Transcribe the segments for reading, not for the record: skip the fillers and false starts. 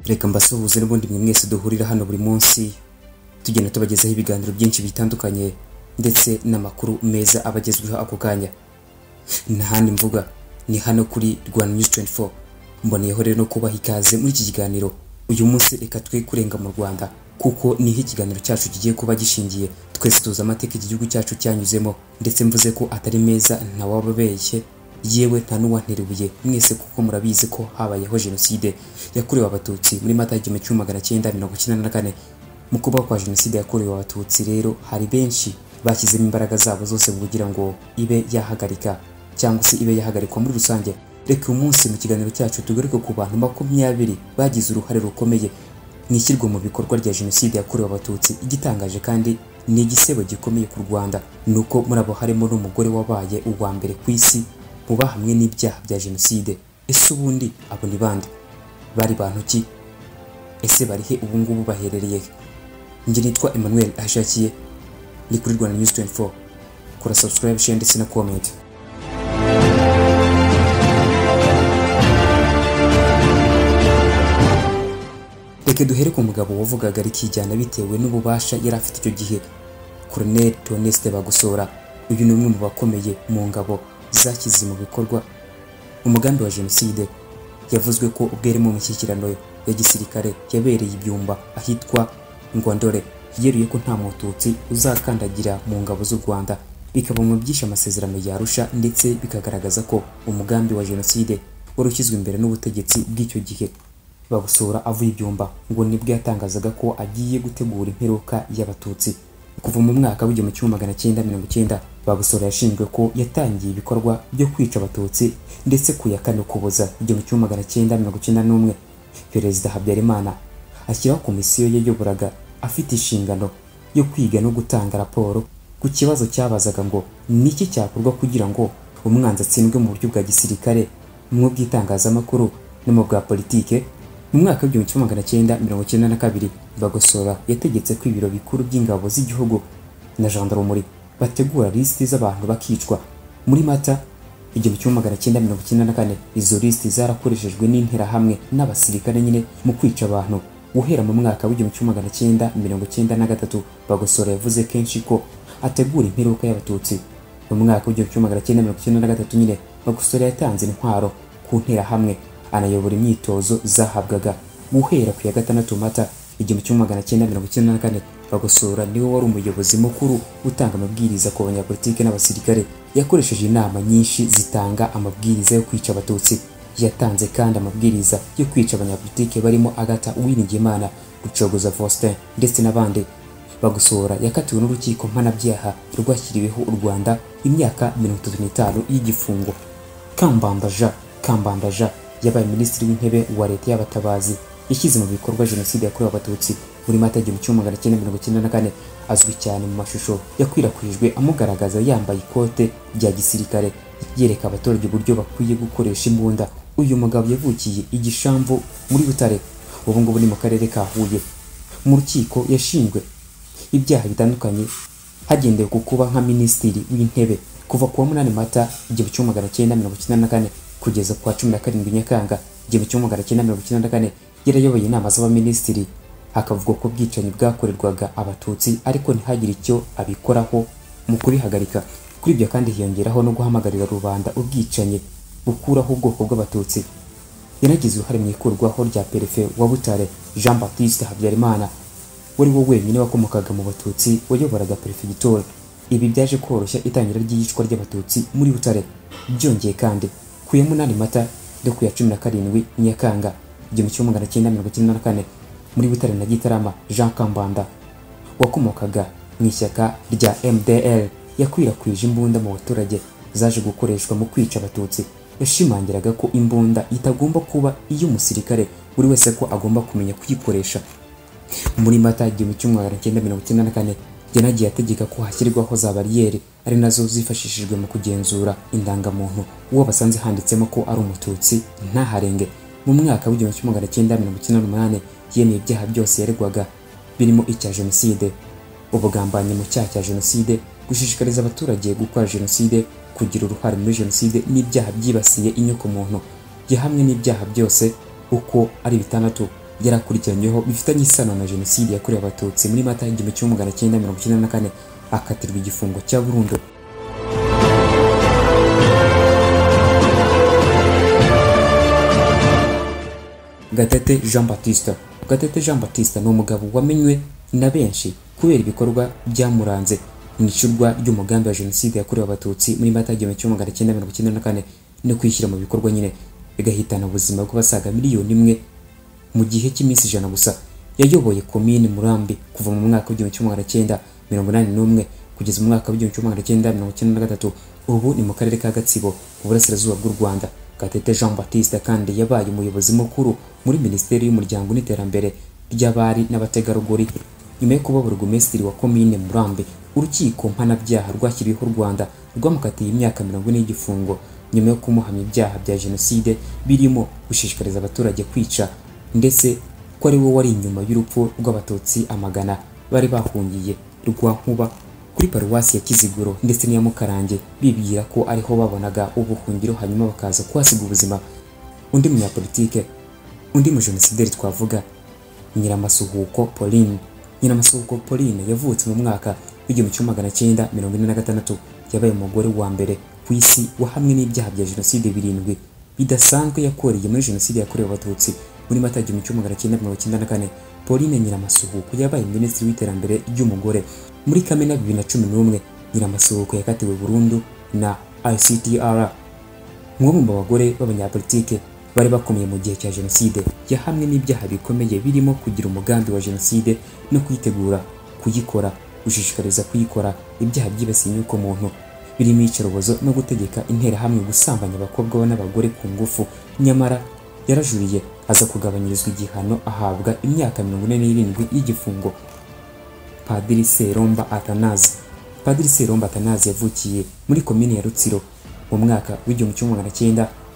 Reka mbasuhuze n'ubundi mwe mwese duhurira hano buri munsi tugenda tubagezaho ibiganiro byinshi bitandukanye ndetse n'amakuru meza abagezweho ako kanya. Ntahandi mvuga ni hano kuri Rwanda News 24. Mboneyeho rero no kubaha ikaze muri iki kiganiro. Uyu munsi reka twe kurenga mu Rwanda kuko niho ikiganiro cyacu kigiye kuba gishingiye. Twese tuzi amateka iki gihugu cyacu cyanyuzemo, ndetse mvuze ko atari meza ntawababeshye, yewe nta n'uwanteruye mwese, kuko murabizi ko habayeho jenoside yakorewe Abatutsi muri Mata 1994. Mu kubaho kwa jenoside yakorewe Abatutsi rero hari benshi bashyizemo imbaraga zabo zose kugira ngo ibe yahagarika cyangwa se ibe yahagarikwa muri rusange. Reka uyu munsi mu kiganiro cyacu tugaruke ku bantu 20 bagize uruhare rukomeye mu ishyirwa mu bikorwa rya jenoside yakorewe Abatutsi. Igitangaje kandi ni igisebo gikomeye ku Rwanda nuko muri abo harimo n'umugore wabaye uwa mbere ku isi mu bahamwe n'ibyaha bya jenoside. Ese ubundi abo ni bande? Bari bantu ki? Ese bari he ubu ngubu, baherereye he? Njye nitwa Emmanuel Ahishakiye, ni kuri Rwanda News 24. Kora subscribe, share ndetse na comment. Reka duhere ku mugabo wavugaga rikijyana bitewe n'ububasha yari afite icyo gihe, Colonel Theoneste Bagosora. Uyu ni umwe mu bakomeye mu ngabo zashyize mu bikorwa umugambi wa jenoside. Yavuzwe ko ubwo yari mu mishyikirano ya gisirikare yabereye ibyumba ahitwa Ngwandore, yeruye ko nta mututsi uzakandagira mu ngabo z'u Rwanda, bikaba mu byishe amasezerano ya Arusha, ndetse bikagaragaza ko umugambi wa jenoside wari ushyizwe imbere n'ubutegetsi bw'icyo gihe. Bagosora avuye ibyumba ngo nibwo yatangazaga ko agiye gutegura imperuka y'Abatutsi. Kuva mu mwaka w'1990 Bagosora yashinjwe ko yatangiye ibikorwa byo kwica Abatutsi, ndetse ku ya 4 Ukuboza 1991 Perezida Habyarimana ashyiraho komisiyo yayoboraga afite inshingano yo kwiga no gutanga raporo ku kibazo cyabazaga ngo niki cyakorwa kugira ngo umwanzi atsindwe mu buryo bwa gisirikare, mu bw'itangazamakuru no mu bwa politike. Mu mwaka w'1992 Bagosora yategetse ko ibiro bikuru by'ingabo z'igihugu na gendarmerie bategura lisiti z'abantu bakicwa. Muri Mata 1994 izo lisiti zarakoreshejwe n'interahamwe n'abasirikare nyine mu kwica abantu. Guhera mu mwaka w'1993 Bagosora yavuze kenshi ko ategura imperuka y'Abatutsi. Mu mwaka w'1993 nyine Bagosora yatanze intwaro ku nterahamwe, anayobora imyitozo zahabwaga. Guhera ku ya 6 Mata 1994 Bagosora niwe wari umuyobozi mukuru utanga amabwiriza ku banyapolitike n'abasirikare. Yakoresheje inama nyinshi zitanga amabwiriza yo kwica Abatutsi. Yatanze kandi amabwiriza yo kwica abanyapolitike barimo Agatha Uwiringiyimana, Rucogoza Faustin ndetse n'abandi. Bagosora yakatiwe n'urukiko mpanabyaha rwashyiriweho u Rwanda imyaka 35 y'igifungo. Kambanda Jean yabaye minisitiri w'intebe wa leta y'abatabazi, yashyize mu bikorwa jenoside yakorewe Abatutsi muri Mata 1994. Azwi cyane mu mashusho yakwirakwijwe amugaragaza yambaye ikote rya gisirikare yereka abaturage uburyo bakwiye gukoresha imbunda. Uyu mugabo yavukiye i Gishamvu muri Butare, ubu ngubu ni mu karere ka Huye. Mu rukiko yashinjwe ibyaha bitandukanye hagendewe ku kuba nka minisitiri w'intebe kuva ku wa 8 Mata 1994 kugeza ku wa 17 Nyakanga 1994. Yarayoboye inama z'abaminisitiri, hakavugwa ko ubwicanyi bwakorerwaga Abatutsi ariko ntihagire icyo abikoraho mu kubihagarika. Kuri ibyo kandi hiyongeraho no guhamagarira rubanda ubwicanyi bukuraho ubwoko bw'Abatutsi. Yanagize uruhare mu ikurwaho rya perefe wa Butare Jean Baptiste Habyarimana, wari wo wenyine wakomokaga mu Batutsi wayoboraga perefegitura. Ibi byaje koroshya itangira ry'iyicwa ry'Abatutsi muri Butare. Byongeye kandi ku ya 8 Mata no ku ya 17 Nyakanga 1994 muri Butare na Gitarama, Jean Kambanda wakomokaga mu ishyaka rya MDL yakwirakwije imbunda mu baturage zaje gukoreshwa mu kwica Abatutsi. Yashimangiraga ko imbunda itagomba kuba iy'umusirikare, buri wese ko agomba kumenya kuyikoresha. Muri Mata 1994 yanagiye ategeka ko hashyirwaho za bariyeri ari nazo zifashishijwe mu kugenzura indangamuntu, uwo basanze handitsemo ko ari umututsi ntaharenge. Mu mwaka w'1998 yemeye ibyaha byose yaregwaga birimo icya jenoside, ubugambanyi mu cyaha cya jenoside, gushishikariza abaturage gukora jenoside, kugira uruhare muri jenoside n'ibyaha byibasiye inyokomuntu. Yahamwe n'ibyaha byose uko ari 6. yarakurikiranyweho bifitanye isano na Jenoside yakorewe Abatutsi muri Mata 1994, akatirwa igifungo cya burundu. Gatete Jean Baptiste. Gatete Jean Baptiste ni umugabo wamenywe na benshi kubera ibikorwa byamuranze mu icurwa ry'umugambi wa Jenoside yakorewe Abatutsi muri Mata 1994 no kwishyira mu bikorwa nyine bigahitana ubuzima bw'abasaga 1,000,000 mu gihe cy'iminsi 100 gusa. Yayoboye komine Murambi kuva mu mwaka wa 1981 kugeza mu mwaka wa 1993, ubu ni mu karere ka Gatsibo mu burasirazuba bw'u Rwanda. Gatete Jean Baptiste kandi yabaye umuyobozi mukuru muri Minisiteri y'Umuryango n'Iterambere ry'Abari n'Abategarugori. Nyuma yo kuba burugumesitiri wa komine Murambi, urukiko mpanabyaha rwashyiriweho u Rwanda rwamukatiye imyaka 40 y'igifungo nyuma yo kumuhamya ibyaha bya Jenoside birimo gushishikariza abaturage kwica, ndetse ko ari we wari inyuma y'urupfu rw'Abatutsi amagana bari bahungiye Rwankuba kuri paruwasi ya Kiziguro ndetse n'iya Mukarange, bibwira ko ariho babonaga ubuhungiro hanyuma bakaza kuhasiga ubuzima. Undi munyapolitike, undi mujenosideri twavuga Nyiramasuhuko Pauline. Nyiramasuhuko Pauline yavutse mu mwaka wa 1946, yabaye umugore wa mbere ku isi wahamwe n'ibyaha bya Jenoside 7 bidasanzwe yakoreye muri Jenoside yakorewe Abatutsi muri Mata 1994. Pauline Nyiramasuhuko yabaye Minisitiri w'Iterambere ry'Umugore. Muri Kamena 2011, Nyiramasuhuko yakatiwe burundu na ICTR. Umwe mu bagore b'abanyapolitike bari bakomeye mu gihe cya Jenoside, yahamwe n'ibyaha bikomeye birimo kugira umugambi wa Jenoside no kwitegura kuyikora, gushishikariza kuyikora, ibyaha byibasiye inyokomuntu birimo iyicarubozo no gutegeka interahamwe gusambanya abakobwa n'abagore ku ngufu. Nyamara yarajuriye aza kugabanyirizwa igihano ahabwa imyaka 47 y'igifungo. Padiri Seromba Athanase. Padiri Seromba Athanase yavukiye muri komine ya Rutsiro mu mwaka wa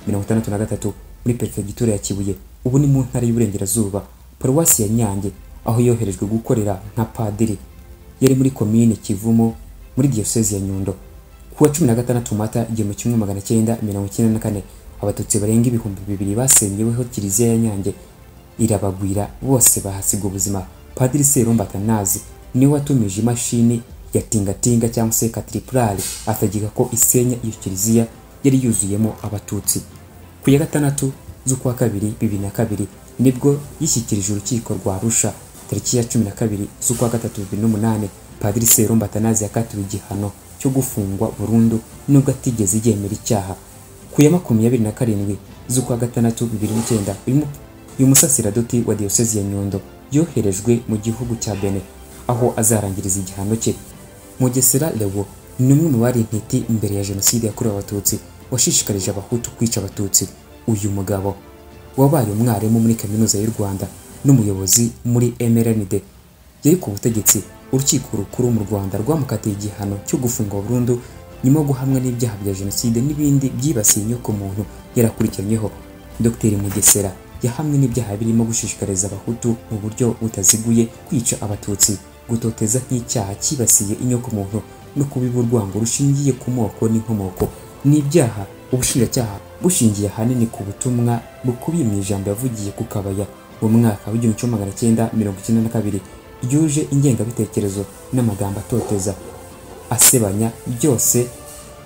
1963 muri perefegitura ya Kibuye, ubu ni mu ntara y'Iburengerazuba, paruwasi ya Nyange, aho yoherejwe gukorera nka padiri. Yari muri komine Kivumo muri diyosezi ya Nyundo. Ku wa 16 Mata 1994, Abatutsi barenga 2000 basenyeweho kiliziya ya Nyange irabagwira, bose bahasiga ubuzima. Padiri Seromba Athanase niwe watumije imashini ya tingatinga cyangwa se katriplari ategeka ko isenya iyo kiliziya yari yuzuyemo Abatutsi. Ku ya 6 z'ukwa 2 2002 nibwo yishyikirije urukiko rwa Arusha. Tariki ya 12 z'ukwa 3 2008, Padiri Seromba Athanase yakatiwe igihano cyo gufungwa burundu nubwo atigeze yemera icyaha. Ku ya 27 z'ukwa 6 2009, uyu musasiradoti wa diyosezi ya Nyundo yoherejwe mu gihugu cya Benin aho azarangiriza igihano cye. Mugesera Leo ni umwe mu bari intiti imbere ya Jenoside yakorewe Abatutsi, washishikarije Abahutu kwica Abatutsi. Uyu mugabo wabaye umwarimu muri Kaminuza y'u Rwanda n'umuyobozi muri MRND yari ku butegetsi. Urukiko rukuru mu Rwanda rwamukatiye igihano cyo gufungwa burundu nyuma yo guhamwa n'ibyaha bya Jenoside n'ibindi byibasiye inyokomuntu yarakurikiranyweho. Dr Mugesera yahamwe n'ibyaha birimo gushishikariza Abahutu mu buryo butaziguye kwica Abatutsi, gutoteza nk'icyaha cyibasiye inyokomuntu no kubiba urwango rushingiye ku moko n'inkomoko. N'ibyaha ubushinjacyaha bushingiye ahanini ku butumwa bukubiye mu ijambo yavugiye ku Kabaya mu mwaka wa 1992 ryuje ingengabitekerezo n'amagambo atoteza, asebanya, byose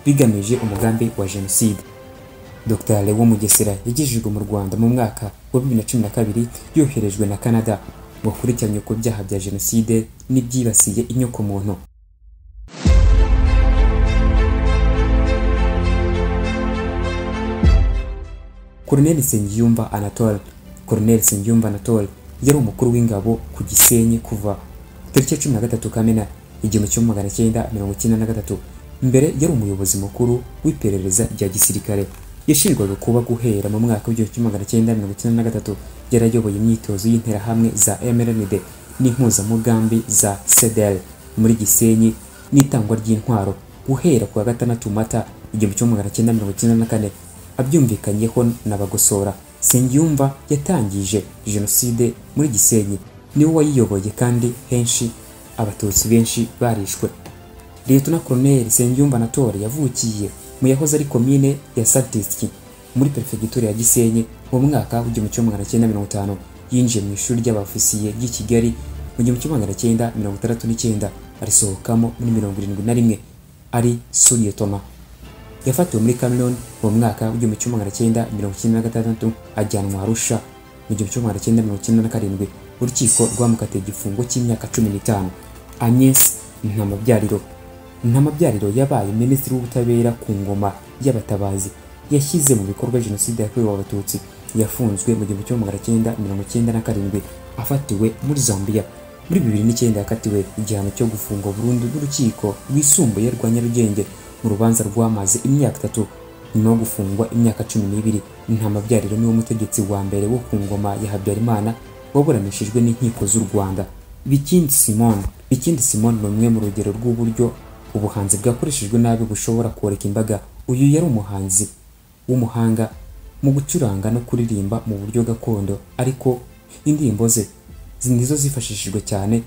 bigamije umugambi wa Jenoside. Dr Leo Mugesera yagejejwe mu Rwanda mu mwaka wa 2012 yoherejwe na Canada ngo akurikiranywe ku byaha bya Jenoside n'ibyibasiye inyokomuntu. Colonel Nsengiyumva Anatole. Colonel Nsengiyumva Anatole yari umukuru w'ingabo ku Gisenyi kuva tariki ya 13 Kamena 1993. Mbere yari umuyobozi mukuru w'iperereza rya gisirikare. Yashinjwaga kuba guhera mu mwaka wa 1993 yarayoboye imyitozo y'interahamwe za MRND n'impuzamugambi za CDL muri Gisenyi n'itangwa ry'intwaro guhera ku wa 6 Mata 1994 abyumvikanyeho na Bagosora. Nsengiyumva yatangije Jenoside muri Gisenyi, niwe wayiyoboye kandi henshi Abatutsi benshi barishwe. Lieutenant Colonel Nsengiyumva Anatole yavukiye mu yahoze ari komine ya Satiski muri perefegitura ya Gisenyi mu mwaka wa 1950. Yinjiye mu ishuri ry'abafisiye ry'i Kigali mu 1969, arisohokamo muri 71 ari sous-lieutenant. Yafatiwe muri Cameroon mu mwaka w'1996, ajyanwa Arusha mu 1997. Urukiko rwamukatiye igifungo cy'imyaka 15. Agnes Ntamabyariro. Ntamabyariro yabaye minisitiri w'ubutabera ku ngoma y'abatabazi yashyize mu bikorwa jenoside yakorewe Abatutsi. Yafunzwe mu 1997 afatiwe muri Zambia. Muri 2009 yakatiwe igihano cyo gufungwa burundu n'urukiko rwisumbuye rwa Nyarugenge mu rubanza rwamaze imyaka 3 nyuma yo gufungwa imyaka 12. Ntamabyariro niwe mutegetsi wa mbere wo ku ngoma ya Habyarimana waburanishijwe n'inkiko z'u Rwanda. Bikindi Simon. Bikindi Simon ni umwe mu rugero rw'uburyo ubuhanzi bwakoreshejwe nabi bushobora koreka imbaga. Uyu yari umuhanzi w'umuhanga mu gucuranga no kuririmba mu buryo gakondo, ariko indirimbo ze nizo zifashishijwe cyane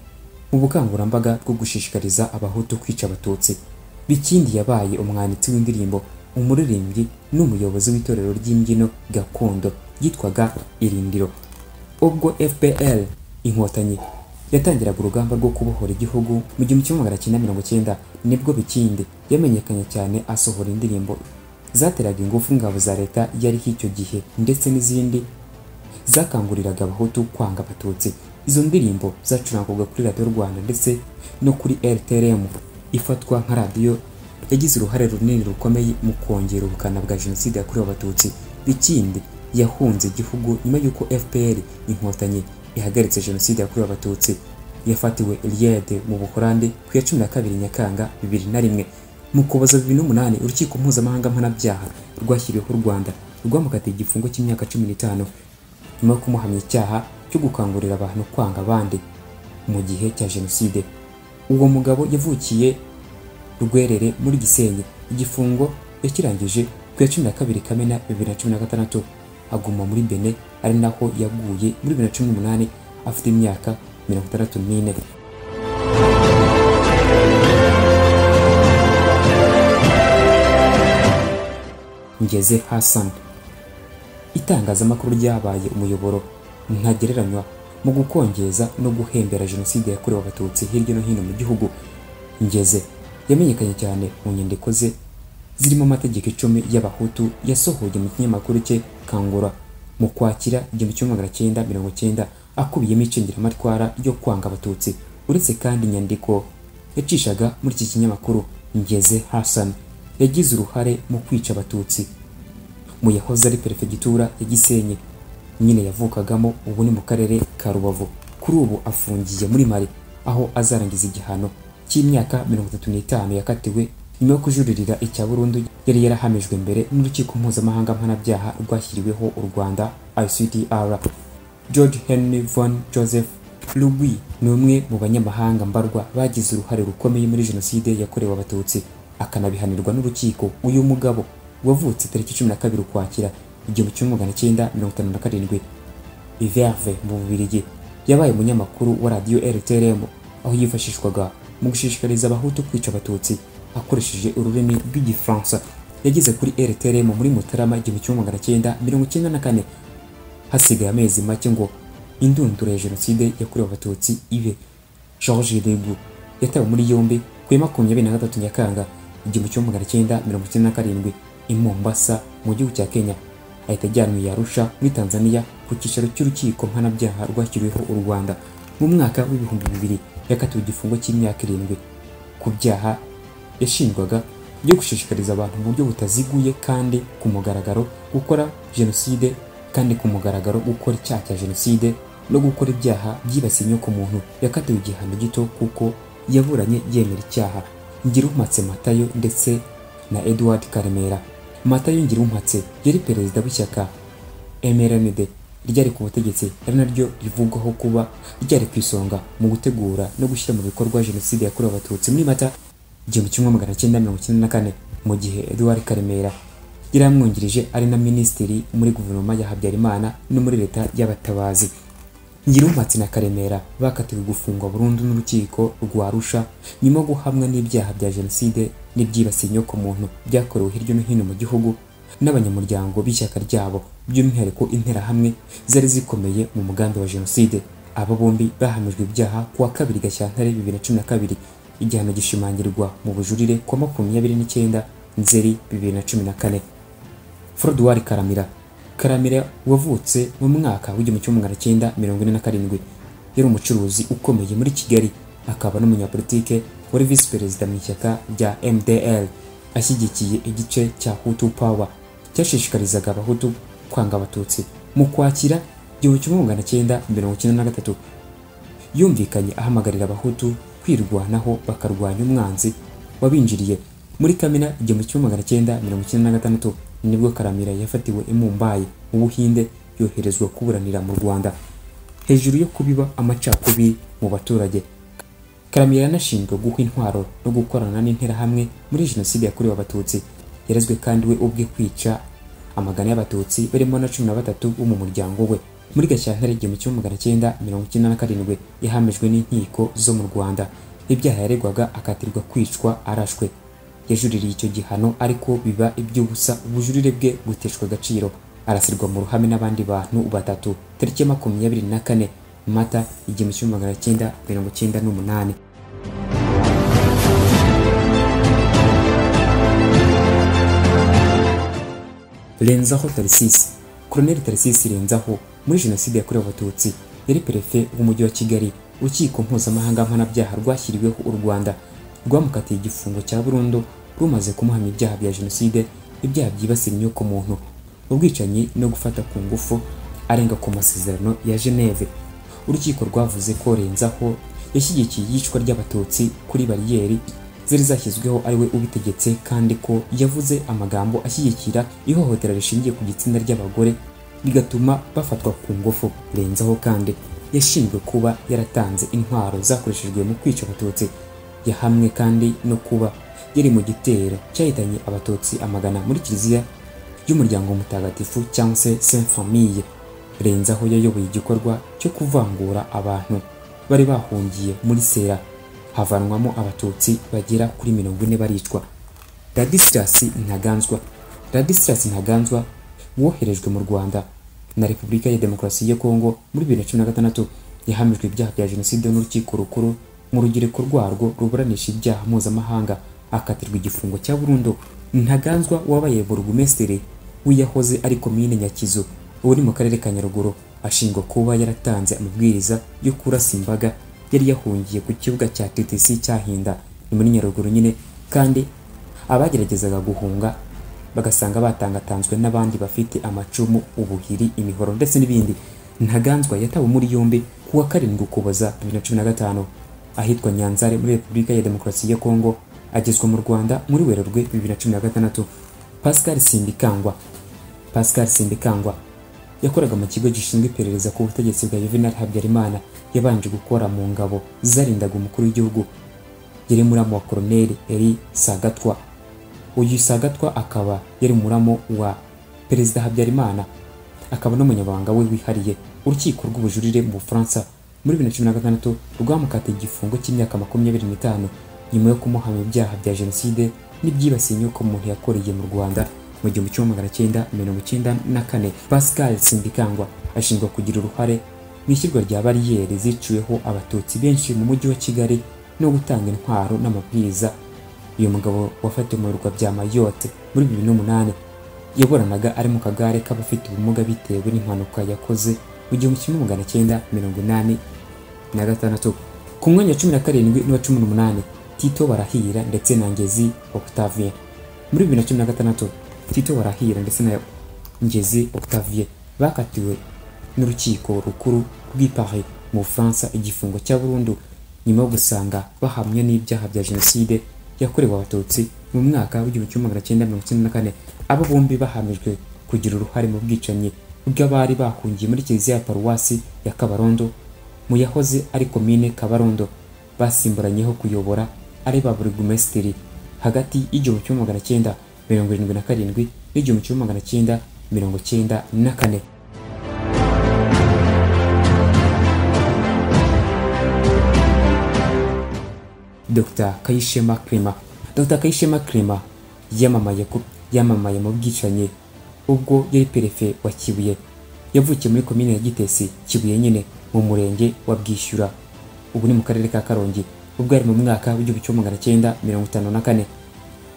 mu bukangurambaga bwo gushishikariza Abahutu kwica Abatutsi. Bikindi yabaye umwanditsi w'indirimbo, umuririmbyi n'umuyobozi w'itorero ry'imbyino gakondo ryitwaga Irindiro. Ubwo FPR Inkotanyi yatangiraga urugamba rwo kubohora igihugu mu 1990, nibwo Bikindi yamenyekanye cyane asohora indirimbo zateraga ingufu ingabo za leta yari icyo gihe, ndetse n'izindi zakanguriraga Abahutu kwanga Abatutsi. Izo ndirimbo zacurangwaga kuri Radiyo Rwanda ndetse no kuri RTRM, ifatwa nka radiyo yagize uruhare runini rukomeye mu kongera ubukana bwa jenoside yakorewe Abatutsi. Bikindi yahunze igihugu nyuma y'uko FPR Inkotanyi ihagaritse jenoside yakorewe Abatutsi. Yafatiwe Liège mu Buholandi ku ya 12 Nyakanga 2001. Mu Ukuboza 2008, urukiko mpuzamahanga mpanabyaha rwashyiriweho u Rwanda rwamukatiye igifungo cy'imyaka 15 nyuma yo kumuhamya icyaha cyo gukangurira abantu kwanga abandi mu gihe cya jenoside. Uwo mugabo yavukiye Rwerere muri Gisenyi. Igifungo yakirangije ku ya 12 Kamena 2016, aguma muri Benin, ari naho yaguye muri 2018 afite imyaka 64. Ngeze Hassan. Itangazamakuru ryabaye umuyoboro ntagereranywa mu gukongeza no guhembera jenoside yakorewe Abatutsi hirya no hino mu gihugu. Ngeze yamenyekanye cyane mu nyandiko ze zirimo amategeko 10 y'Abahutu yasohoye mu kinyamakuru cye Kangura mu Kwakira 1990, akubiyemo icengeramatwara ryo kwanga Abatutsi. Uretse kandi inyandiko yacishaga muri iki kinyamakuru, Ngeze Hassan yagize uruhare mu kwica Abatutsi mu yahoze ari perefegitura ya Gisenyi nyine yavukagamo, ubu ni mu karere ka Rubavu. Kuri ubu afungiye muri Mali aho azarangiza igihano cy'imyaka 35 yakatiwe nyuma yo kujuririra icya burundu yari yarahamijwe mbere n'urukiko mpuzamahanga mpanabyaha rwashyiriweho u Rwanda ICTR. George Henry von Joseph Lugui ni umwe mu banyamahanga mbarwa bagize uruhare rukomeye muri jenoside yakorewe Abatutsi, akanabihanirwa n'urukiko. Uyu mugabo wavutse tariki 12 Ukwakira 1957 i Verve mu Bubiligi, yabaye umunyamakuru wa radiyo RTRM, aho yifashishwaga mu gushishikariza Abahutu kwica Abatutsi akoresheje ururimi rw'Igifaransa. Yageze kuri RTRM muri Mutarama 1994, hasigaye amezi make ngo indunduro ya jenoside yakorewe Abatutsi ibe. Georges Legu yatawe muri yombi ku ya 23 Nyakanga 1997 i Mombasa mu gihugu cya Kenya, ahita ajyanwa i Arusha muri Tanzania ku cyicaro cy'urukiko mpanabyaha rwashyiriweho u Rwanda. Mu mwaka w'2000 yakatiwe igifungo cy'imyaka 7 ku byaha yashinjwaga byo gushishikariza abantu mu buryo butaziguye kandi ku mugaragaro gukora jenoside, kandi ku mugaragaro gukora icyaha cya jenoside no gukora ibyaha byibasiye inyokomuntu. Yakatiwe igihano gito kuko yaburanye yemera icyaha. Ngirumpatse Matayo ndetse na Edward Karemera. Matayo Ngirumpatse yari perezida w'ishyaka MRND ryari ku butegetsi, ari naryo rivugwaho kuba ryari ku isonga mu gutegura no gushyira mu bikorwa jenoside yakorewe Abatutsi muri Mata 1994, mu gihe Edward Karemera yari amwungirije ari na minisitiri muri guverinoma ya Habyarimana no muri leta y'Abatabazi. Ngirumpatse na Karemera bakatiwe gufungwa burundu n'urukiko rwa Arusha nyuma yo guhamwa n'ibyaha bya jenoside n'ibyibasiye inyokomuntu byakorewe hirya no hino mu gihugu n'abanyamuryango b'ishyaka ryabo, by'umwihariko Interahamwe zari zikomeye mu mugambi wa jenoside. Aba bombi bahamijwe ibyaha ku wa 2 Gashyantare 2012, igihano gishimangirwa mu bujurire kwa 29 Nzeri 2014. Frodouard Karamira. Karamira wavutse mu mwaka w'1947, yari umucuruzi ukomeye muri Kigali, akaba n'umunyapolitike wari visi perezida mu ishyaka rya MDL, ashyigikiye igice cya Hutu Power cyashishikarizaga Abahutu kwanga Abatutsi. Mu Kwakira 1993 yumvikanye ahamagarira Abahutu kwirwanaho bakarwanya umwanzi wabinjiriye. Muri Kamena 1996 nibwo Karamira yafatiwe i Mumbai mu Buhinde, yoherezwa kuburanira mu Rwanda. Hejuru yo kubiba amacakubiri mu baturage, Karamira yanashinjwe guha intwaro no gukorana n'Interahamwe muri jenoside yakorewe Abatutsi. Yarezwe kandi we ubwe kwica amagana y'Abatutsi barimo na 13 bo mu muryango we. Muri Gashyantare 1997 yahamijwe n'inkiko zo mu Rwanda ibyaha yaregwaga, akatirwa kwicwa arashwe. Yajuririye icyo gihano ariko biba iby'ubusa, ubujurire bwe buteshwa agaciro, arasirwa mu ruhame n'abandi bantu batatu tariki 24 Mata 1998. Renzaho Tharcisse. Colonel Tharcisse Renzaho muri jenoside yakorewe Abatutsi yari perefe w'umujyi wa Kigali. Urukiko mpuzamahanga mpanabyaha rwashyiriweho u Rwanda rwamukatiye igifungo cya burundu rumaze kumuhamya ibyaha bya jenoside, ibyaha byibasira inyoko muntu, ubwicanyi no gufata ku ngufu arenga ku masezerano ya Geneve. Urukiko rwavuze ko Renzaho yashyigikiye iyicwa ry'Abatutsi kuri bariyeri zari zashyizweho ari we ubitegetse, kandi ko yavuze amagambo ashyigikira ihohotera rishingiye ku gitsina ry'abagore bigatuma bafatwa ku ngufu. Renzaho kandi yashinjwe kuba yaratanze intwaro zakoreshejwe mu kwica Abatutsi. Yahamwe kandi no kuba yari mu gitero cyahitanye Abatutsi amagana muri kiliziya y'umuryango mutagatifu cyangwa se Sainte Famille. Renzaho yayoboye igikorwa cyo kuvangura abantu bari bahungiye muri Sera, havanwamo Abatutsi bagera kuri 40 baricwa. Ladislas Ntaganzwa. Ladislas Ntaganzwa woherejwe mu Rwanda na Repubulika ya Demokarasi ya Kongo muri 2016, yahamijwe ibyaha bya jenoside n'urukiko rukuru mu rugereko rwarwo ruburanisha ibyaha mpuzamahanga, akatirwa igifungo cya burundu. Ntaganzwa wabaye burugumesitiri w'iyahoze ari komine Nyakizu, uri mu karere ka Nyaruguru, ashinjwa kuba yaratanze amabwiriza yo kurasa imbaga yari yahungiye ku kibuga cya TTC cyahinda ni muri Nyaruguru nyine, kandi abageragezaga guhunga bagasanga batangatanzwe n'abandi bafite amacumu, ubuhiri, imihoro ndetse n'ibindi. Ntaganzwa yatawe muri yombi kuwa 7 Ukuboza 2015 ahitwa Nyanzare muri Repubulika ya Demokarasi ya Kongo, agezwa mu Rwanda muri Werurwe 2016. Pascal Simbikangwa. Pascal Simbikangwa yakoraga mu kigo gishinzwe iperereza ku butegetsi bwa Juvenal Habyarimana. Yabanje gukora mu ngabo zarindaga umukuru w'igihugu, yari muramu wa Colonel Eri Sagatwa. Uyu Sagatwa akaba yari muramu wa Perezida Habyarimana, akaba n'umunyabanga we wihariye. Urukiko rw'ubujurire mu Bufaransa muri 2016 rwamukatiye igifungo cy'imyaka 25 nyuma yo kumuhamya ibyaha bya jenoside n'ibyibasiye inyoko muntu yakoreye mu Rwanda mu 1994. Pascal Simbikangwa ashinjwa kugira uruhare mu ishyirwa rya bariyeri ziciweho Abatutsi benshi mu mujyi wa Kigali no gutanga intwaro n'amabwiriza. Uyu mugabo wafatiwe mu birwa bya Mayotte muri 2008 yaburanaga ari mu kagare k'abafite ubumuga bitewe n'impanuka yakoze mu 1986. Ku mwanya wa 17 n'uwa 18 Tito Barahira ndetse na Ngezi Octavien. Muri 2016 Tito Barahira ndetse na Ngezi Octavien bakatiwe n'urukiko rukuru rw'i Paris mu Bufaransa igifungo cya burundu nyuma yo gusanga bahamwe n'ibyaha bya jenoside yakorewe Abatutsi mu mwaka w'1994. Abo bombi bahamijwe kugira uruhare mu bwicanyi bw'abari bahungiye muri kiliziya ya paruwasi ya Kabarondo mu yahoze ari komine Kabarondo, basimburanyeho kuyobora ari ba burugumesitiri hagati y'1977 n'1994. Dr. Kayishema Clement. Dr. Kayishema Clement yamamaye yamamaye mu bwicanyi ubwo yari perefe wa Kibuye. Yavukiye muri komine ya Gitesi, Kibuye nyine, mu murenge wa Bwishyura, ubu ni mu karere ka Karongi, ubwo ari mu mwaka w'1954.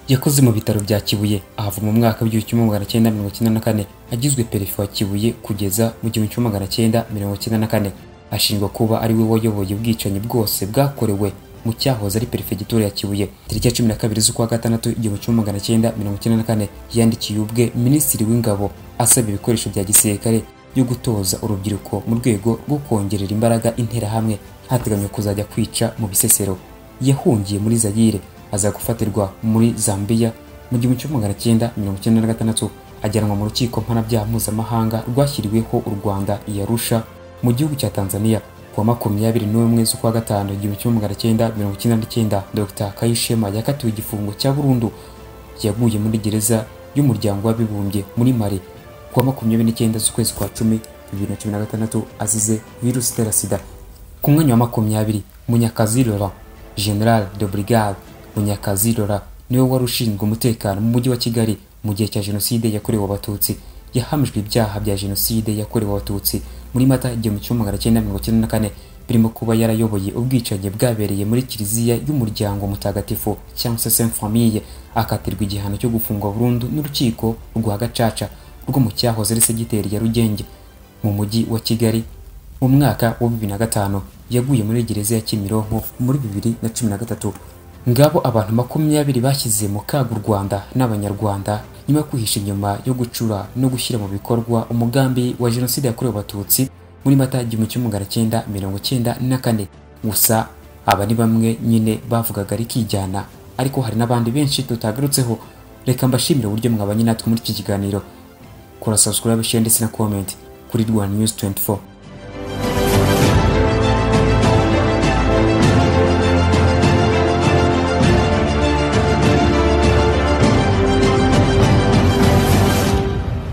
Yakoze mu bitaro bya Kibuye, ahava mu mwaka w'1994 agizwe perefe wa Kibuye kugeza mu 1994. Ashinjwa kuba ari we wayoboye ubwicanyi bwose bwakorewe mu cyahoze ari perefegitura ya Kibuye. Tariki ya 12 z'ukwa gatandatu 1994 yandikiye ubwe Minisitiri w'Ingabo asaba ibikoresho bya gisirikare byo gutoza urubyiruko mu rwego rwo kongerera imbaraga interahamwe hateganywa kuzajya kwica mu Bisesero. Yahungiye muri Zaire, aza gufatirwa muri Zambia mu 1996, ajyanwa mu rukiko mpanabyaha mpuzamahanga rwashyiriweho u Rwanda i Arusha mu gihugu cya Tanzania. Kuwa 21 z'ukwa gatanu 1999 Dr. Kayishema yakatiwe igifungo cya burundu. Yaguye muri gereza y'umuryango w'abibumbye muri Mali kuwa 29 z'ukwezi kwa 10 2016 azize virusi itera sida. Ku mwanya wa 20, Munyakazi Laurent, General de Brigade Munyakazi Laurent niwe wari ushinzwe umutekano mu mujyi wa Kigali mu gihe cya Jenoside yakorewe Abatutsi. Yahamijwe ibyaha bya Jenoside yakorewe Abatutsi muri Mata 1994, birimo kuba yarayoboye ubwicanyi bwabereye muri Kiliziya y'Umuryango Mutagatifu cyangwa se Sainte Famille, akatirwa igihano cyo gufungwa burundu n'urukiko rwa Gacaca rwo mu cyahoze ari segiteri ya Rugenge mu mujyi wa Kigali mu mwaka wa 2005. Yaguye muri gereza ya Kimironko muri 2013. Ngabo abantu 20 bashyize mu kaga u Rwanda n'Abanyarwanda nyuma yo kwihisha inyuma yo gucura no gushyira mu bikorwa umugambi wa Jenoside yakorewe Abatutsi muri Mata 1994. Gusa aba ni bamwe nyine bavugaga rikijyana, ariko hari n'abandi benshi tutagarutseho. Reka mbashimire uburyo mwabanye natwe muri iki kiganiro. Kora subscribe, share ndetse na comment kuri Rwanda News 24.